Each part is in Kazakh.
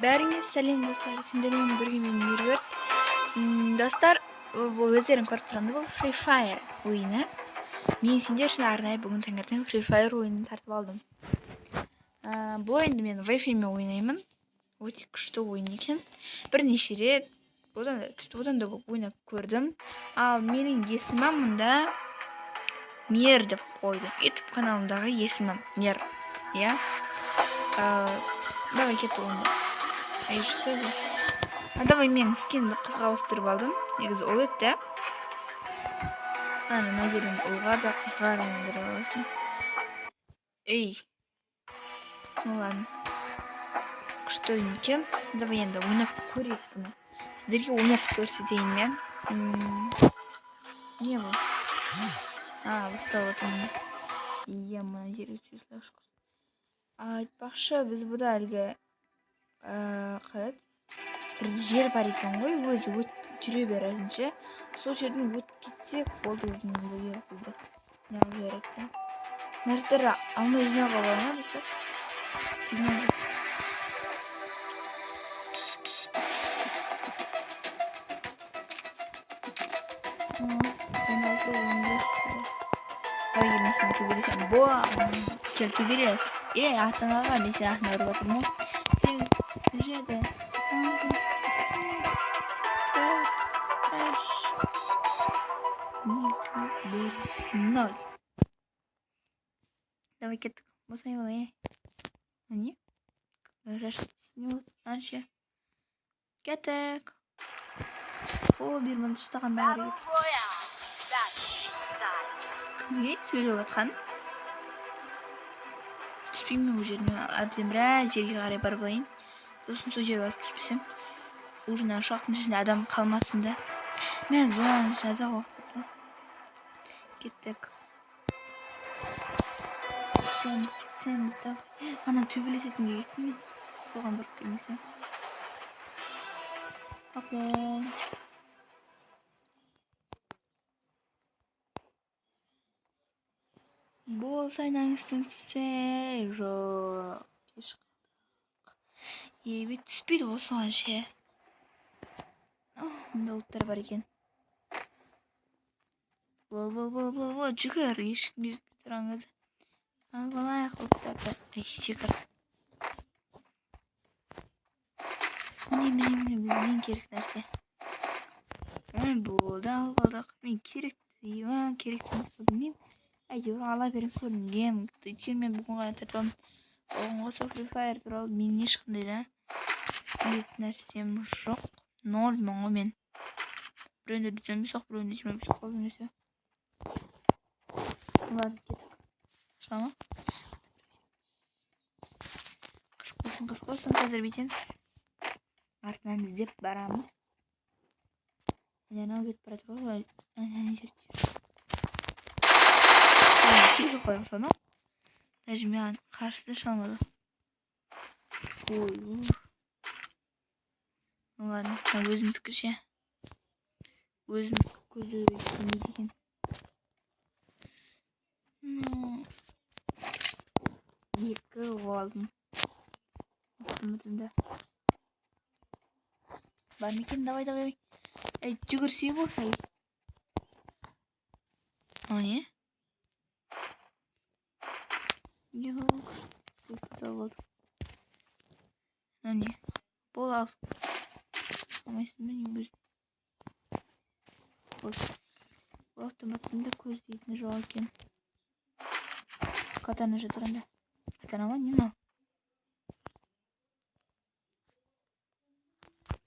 Бәріңе сәлем достар, сендермен бірге мен Меруерт. Достар, бұл өздерің көріп тұрғандай бұл Free Fire ойыны. Мен сендер үшін арнайы бүгін таңертең Free Fire ойынын тартып алдым. Бұл ойынды мен Wi-Fi-мен ойнаймын. Өте күшті ойын екен. Бірнеше рет, тіпті одан да көп ойнап көрдім. Ал менің есімім мұнда Мер деп қойдым. YouTube каналымдағы есімім Мер. Иә. Давай кеттік онда. Ай, что здесь? А давай мен скинді қызға ауыстырып алдым. Негізі ол еді да. Ана мына жерден ұлға да қызға айналдырып аласың. Эй. Ну ладно. Күшті ойын екен. Давай енді ойнап көрейік бұны. Сіздерге ойнап көрсетейін мен. Не бұл? А, бастап отырмын. Иә, мына жерге түсе салайықшы. Айтпақшы, біз бұда әлгі қалай еді? Бір жер бар екен ғой, өзі жүре беретін ше. Сол жерден өтіп кетсек болды, өзінің бойы бізді неғып жібереді да. Мына жерлер алмай жинауға бола ма достар? Сигнал жоқ. 16, 15. Давай келмесін, төбелесемін. Боа, кел төбелес. Ей, артынан алға, мен сені артынан ұрып жатырмын ғой. 8, 7, 6, 4, 3, 2, 1, 0. Давай кеттік. Босай алайын. Не? Не болды? Ше. Кеттік. О, бір мың ұстаған бәрі кетті. Кімге сөйлеп жатқан? Түспеймін ол жеріне. Әбден біраз жерге қарай барып алайын. Сосын сол жерге барып түспесем, уже мына ұшақтың ішінде адам қалмасын да. Мен зоны жаза қойып кеттік. Түсеміз, түсеміз да. Ана төбелесетінге кеттім мен. Соған барып келмесем. Окей. Болса айнаң түссе, жоқ. Кеш қалдық. Ебе түспейді осыған ше. Мында ұлттар бар екен. Бол, бол, бол, бол, бол, жүгір, ешкімге жетпей тұрған кезде. Алып алайық ұлттарды. Ай, секір. Міне, міне, міне, бізге ең керек нәрсе. Ой, болды, алып алдық. Мен керек, керек емес па білмеймін. Әйтеуір ала беріп көрінген. Өйткені мен бүгін ғана тартып алдым. Оған қоса Free Fire туралы менің ешқандай да білетін нәрсем жоқ. Ноль мың ғой мен. Біреуінде 115 ақ, біреуінде 25 ақ қалды нәрсе. Ладно, кеттік. Ашыла ма? Қызық болсын, қызық болсын, қазір бүйтеміз. Артынан іздеп барамыз. Міне, анау кетіп бара жатыр ғой. Ана жерде. Киіп қоямын соны. Даже маған қарсы да шыға алмады. Ой, ну ладно, мына өзіміздікі ше. Өзіміздікі көздеуге келмейді екен. Ну, екі алдым. Автоматымда. Бар ма екен? Давай, давай. Ей, жүгірсе болса. О, не? Жоқ. Мынау не? Бол, ал. Алмайсың ба не өзің? Болды. Бұл автоматтың да көздейтіні жоқ екен. Катана жатыр анда. Катана ма? Не мынау?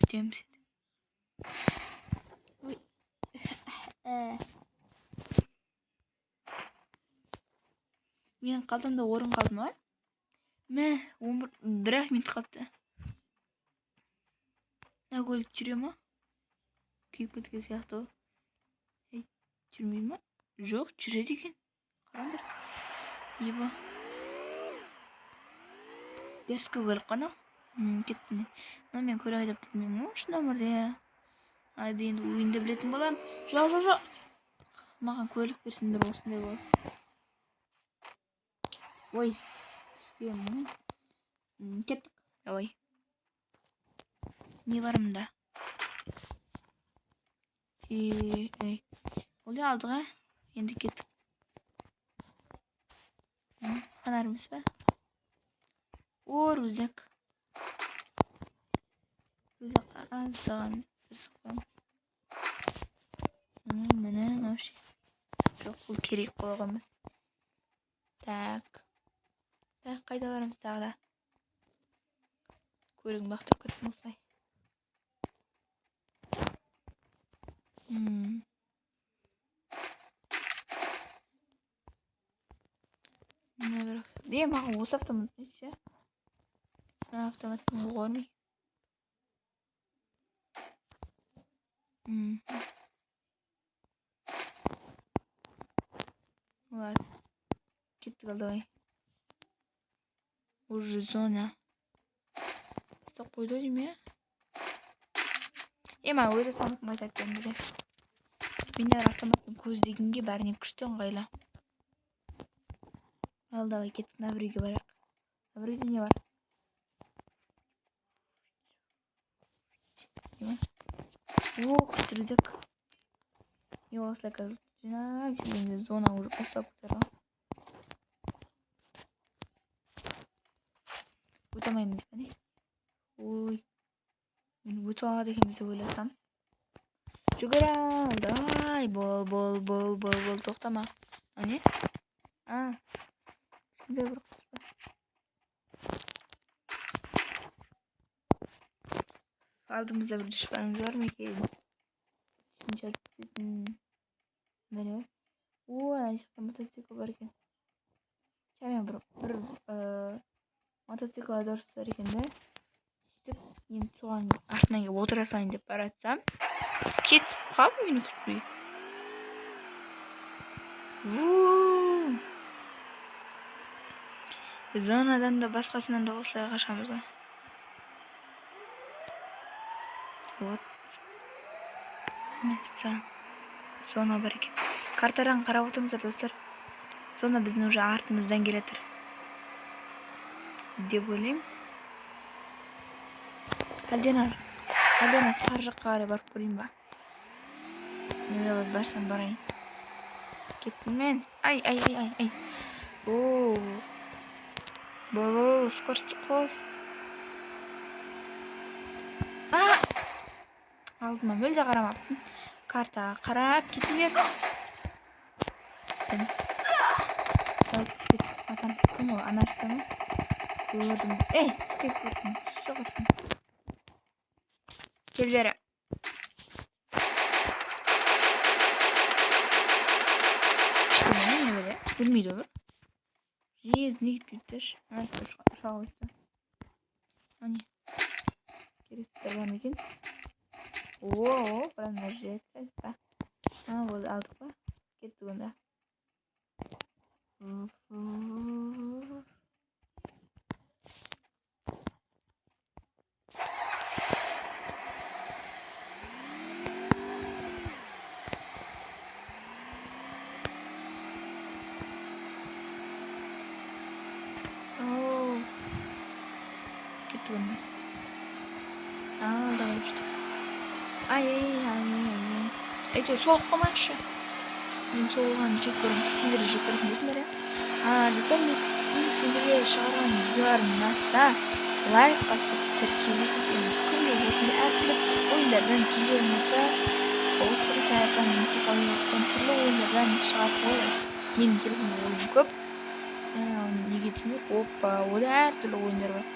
Күтеміз енді. Ой. Менің қалтамда орын қалды ма? Мә, он бір, бір-ақ минут қалыпты. Мына көлік жүре ма? Күйіп кеткен сияқты ғой. Ей, жүрмей ма? Жоқ, жүреді екен. Қараңдар. Еба. Дерзкий көлік қана. Кеттім. Мына мен көлік айдап білмеймін ғой шын өмірде. Айды енді ойынды білетін боламын. Жоқ, жоқ, жоқ. Маған көлік берсеңдер осындай болады. Ой, түспеймін. Кеттік. Давай. Не бар мында? Ол не алдық, ә? Енді кеттік. Фонарь емес па? О, рюкзак. Рюкзакқа аздаған тырысып қоямыз. Міне, мынау ше. Жоқ, бұл керек бола қоймас. Так. Так, қайда барамыз тағы да? Көлігімді лақтырып кеттім осылай. Мына бір маған осы автомат ше? Мына автоматтың оғы бар ма? Ладно. Кеттік ал, давай. Уже зона. Бастап қойды ау деймін, иә? Маған өз автоматым қайтарып беріңдер, иә. Мен әр автоматтың көздегенге бәріне күшті ыңғайлы. Ал, давай, кеттік, мына бір үйге барайық. Мына бір үйде не бар? Не бар? О, күшті рюкзак. Не осылай қазір жинап жүргенде зона уже басталып кетер ғой. Өте алмаймыз ба, не? Ой. Мен өте алады екенбіз деп ойласам. Жүгір ал, давай, бол, бол, бол, бол, бол, тоқтама. А не? А. Кішкентай бір құс па? Алдымызда бір дұшпанымыз бар ма екен? Үшінші түсетін. Міне. О, ана жақта мотоцикл бар екен. Шамамен бір мотоцикл айдаушысы бар екен да. Сөйтіп, енді соған артынан келіп отыра салайын деп бара жатсам, кетіп қалдым мені күтпей. Ву! Зонадан да басқасынан да осылай қашамыз ғой. Вот. Мәссаған. Зона бар екен. Картадан қарап отырыңыздар, достар. Зона біздің уже артымыздан келе жатыр деп ойлаймын. Әлден сары жаққа қарай барып көрейін ба? Не давай барсам барайын. Кеттім мен. Ай, ай, ай, ай, ай. О. Бол, скорость қос. А! Алдыма мүлде қарамаппын. Картаға қарап кете бер. Атам, кім ол? Ана жақта ма? Көрдім. Ей, кет көрдім. Шығырсың. Кел бері. Кішкене не бөле? Білмейді ғой. Жезіне кетпейді. Ана ұшақ өтті. Ане. Керектер бар ма екен? О, прям мына жерде па? А, болды, алдық па? Кеттік онда. Оу. Кеттік онда. Ал, давай, күшті. Ай, ай, ай, ай, ай. Әйтеуір соғып қалмайықшы. Мен соғылғанды жек көремін. Сендер де жек көретін болсыңдар, иә? Достар, мен сендерге шығарған видеоларым ұнаса, лайк басып, тіркеліп кетеміз. Күнде осындай әртүрлі ойындардан келер болса, осы Free Fire'дан немесе PUBG-дан түрлі ойындардан шығарып қоямын. Менің телефонымда ойын көп. Неге түсінбей? Опа, ода әртүрлі ойындар бар.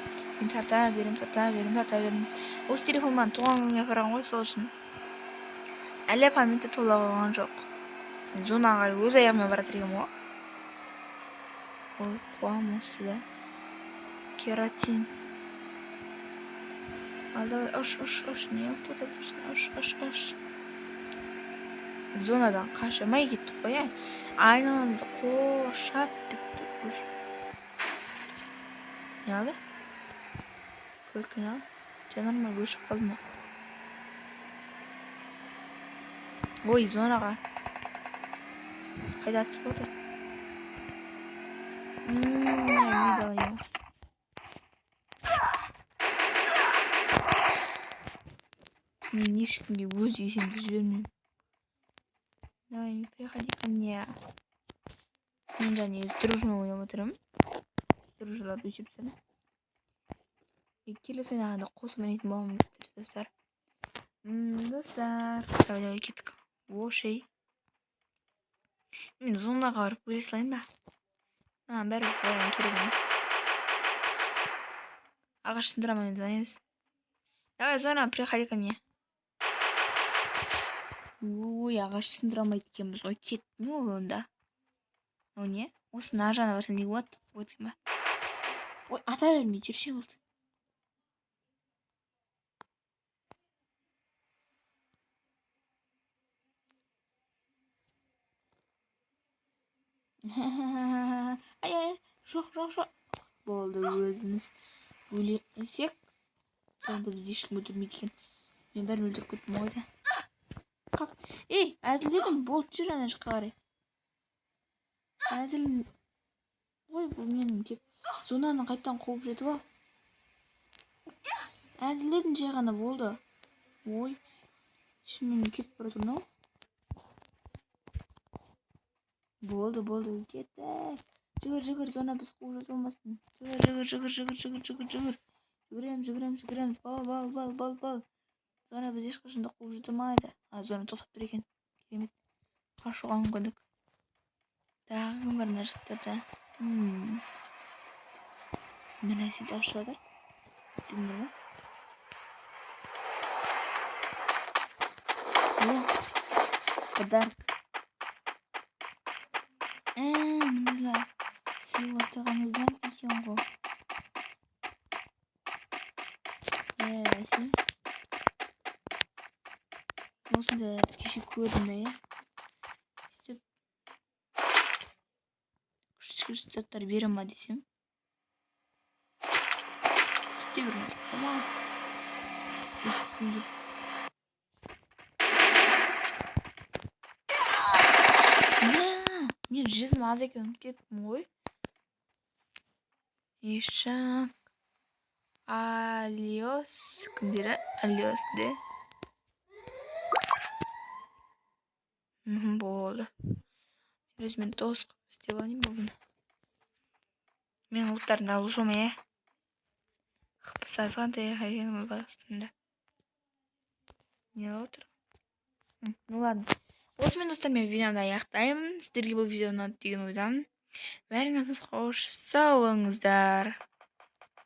Мен тарта беремін, тарта беремін, тарта беремін. Осы телефон маған туған күнге қараған ғой, сол үшін. Әлі памяті тола қойған жоқ. Мен зонаға қарай өз аяғыммен бара жатыр екенмін ғой. Ой, қуам осы да. Кератин. Ал давай, ұш, ұш, ұш. Не қылып тоқтап тұрсың? Ұш, ұш, ұш. Зонадан қашамай кеттік қой, ә? Айналамызды қоршап бітті. Не алды? Көлікке не алды? Жанармай өшіп қалды ма? Ой, зонаға. Қайда атысып отыр? Не дал я. Мен ешкімге өз есімді жібермеймін. Давай, приходи ко мне. Мен және дружно ойнап отырмын. Дружаларды өшіріп тастадым. Келесі ойнағанда қосып ойнайтын боламын достар. Достар, давай, давай, кеттік. Ошей. Мен зонаға барып өле салайын ба? Маған бәрібір оған керек емес. Ағаш сындыра алмаймыз ба емес? Давай, зона, приходи ко мне. Ой, ағаш сындыра алмайды екенбіз ғой. Кетті ме ол онда? О не? Осының ар жағына барсам не болады? Өткен ба? Ой, ата бермей жүрсе болды. Ай, ай, жоқ, жоқ, жоқ. Болды, өзіміз өлсек, онда біз ешкім өлтірмейді екен. Мен бәрін өлтіріп кеттім ғой да. Қап. Ей, әзілдедім, болды, жүр ана жаққа қарай. Әзіл ғой, бұл менің тек зонаны қайтадан қуып жетіп ал. Әзілдедім жай ғана болды. Ой, шынымен кетіп бара жатыр мынау. Болды, болды, кеттік. Жүгір, жүгір, зона біз қуып жетіп алмасын. Жүгір, жүгір, жүгір, жүгір, жүгір, жүгір. Жүгіреміз, жүгіреміз, жүгіреміз. Бал, бал, бал, бал, бал. Зона біз ешқашан да қуып жете алмайды. А, зона тоқтап тұр екен. Керемет. Қашуға мүмкіндік. Тағы кім бар мына жақтарда? Мына нәрсе дауыс шығып жатыр. Естідіңдер ме? О, подарок. Мындайлар сыйлап тұрғанымыздан екен ғой. Сен осындайларды кеше көрдім да, иә. Сөйтіп күшті-күшті заттар бере ма десем, түк те бермеді. Мен жүзім аз екенін ұмытып кеттім ғой. Ишак. Алиос. Кім бері? Алиос де. Болды. Мен өзіме дос қылып істеп алайын ба бұны? Мен ұлттарымды алып жүрмін, иә. Қыпыс азғантай қайғырмай басында. Не алып отыр? Ну ладно. Осымен достар, мен видеомды аяқтаймын. Сіздерге бұл видео ұнады деген ойдамын. Бәріңіз қош, сау болыңыздар.